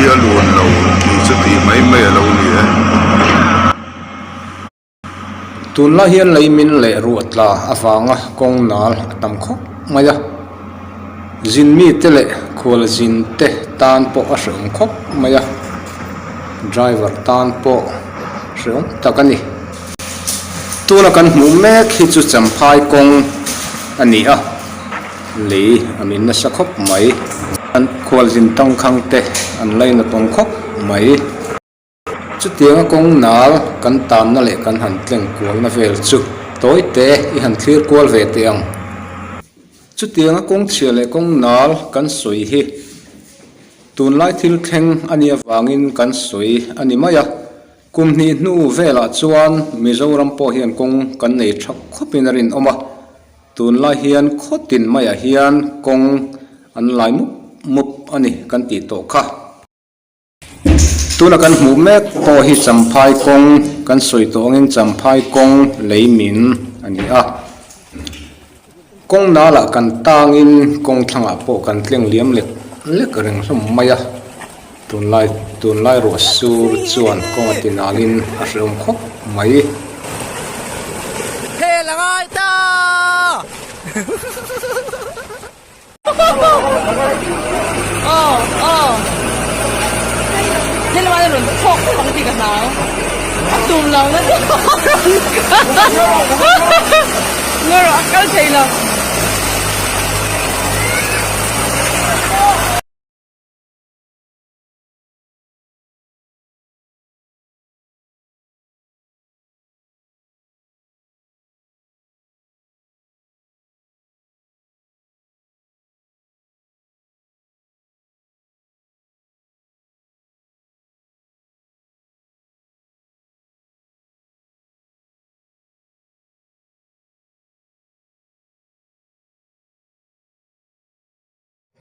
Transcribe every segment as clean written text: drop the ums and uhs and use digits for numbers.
Tui a lun lo tih chu tih mai mai a lo ni e. Tunlai hian lei min leh ruah tla avanga kawng nal a tam khawp mai a, zin mite leh khual zin te tan pawh a hrehawm khawp mai a, driver tan pawh hrehawm tak a ni. Tuna kan hmuh mek hi chu Champhai kawng a ni a, lei a min nasa khawp mai. An khualzin tangkhang te an lainatawm khawp mai. Chutianga kawng nal kan tanna leh kan han tleng kualna vel chu tawi te i han thlir kual ve teh ang. Chutianga kawng chhia leh kawng nal kan sawi hi tunlai thil thleng a nih avangin kan sawi a ni mai a. Kum hnih hnu velah chuan Mizoram pawh hian kawng kan nei tha khawpin a rinawm a. Tunlai hian khaw tin maiah hian kawng an lai mup mup a ni kan tih tawh kha. Tuna kan hmuh mek pawh hi Champhai kawng kan sawi tawh angin Champhai kawng lei min a ni a. Kawng nalah kan tangin kawng thlangah pawh kan tleng liam lek lek reng hlawm mai a. Tunlai tunlai ruah sur chuan kawng a ti nalin a hrehawm khawp mai. Hel a ngai ta!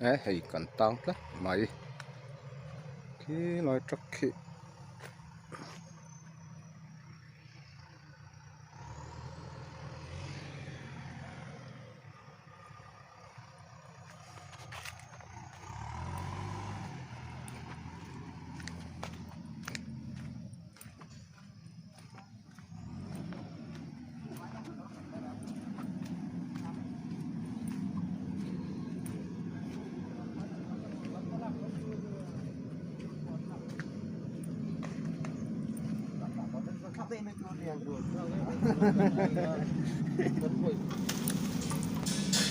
He hei kan tang tlat mai khi lai truck khi.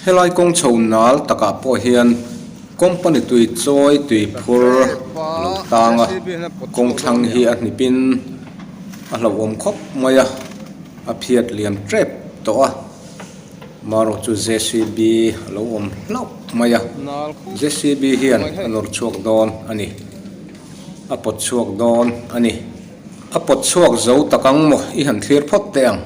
Helai kawng chho nal takah pawh hian company tui chawi tui phur a lo tang a, kawng thlang hi a hnipin a hlauhawm khawp mai a, a phiat liam tep tawh a, marawh chu J_C_B a lo awm hlauh mai a, J_C_B hian a nawr chhuak dawn a ni, a pawt chhuak dawn a ni. A pawt chhuak zo tak ang maw i han thlir phawt teh ang.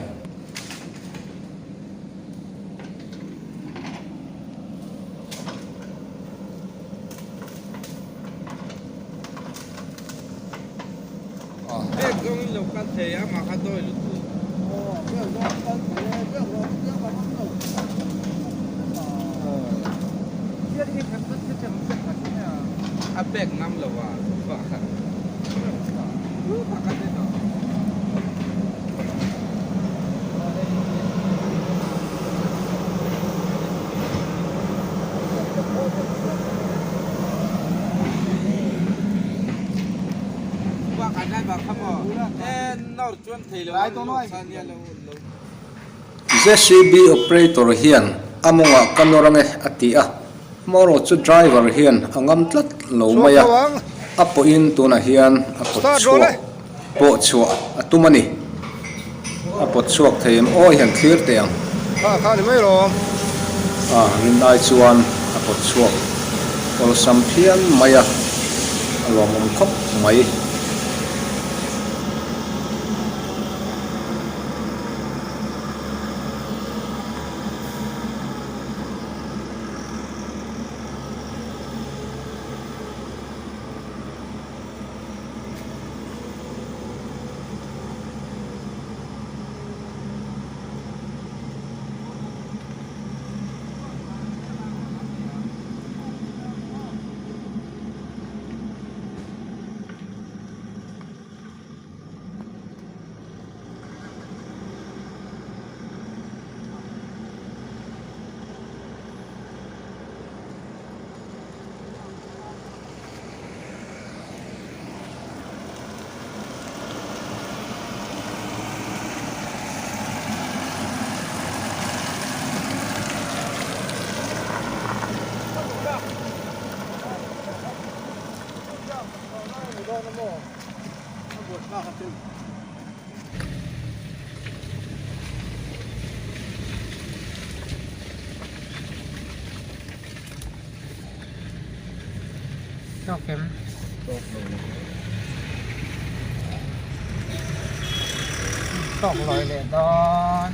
Jcb operator hian a mawngah ka nawr ange a ti a. Amaherawh chu driver hian a ngam tlat lo mai a, a pawhin tunah hian a pawt chhuak pawh chhuah a tum a ni. A pawt chhuak thei em aw i han thlir teh ang. A rin ai chuan a pawt chhuak awlsam phian mai a, a lawmawm khawp mai. Tawk em? Tawk lo. Tawk lawi leh dawn.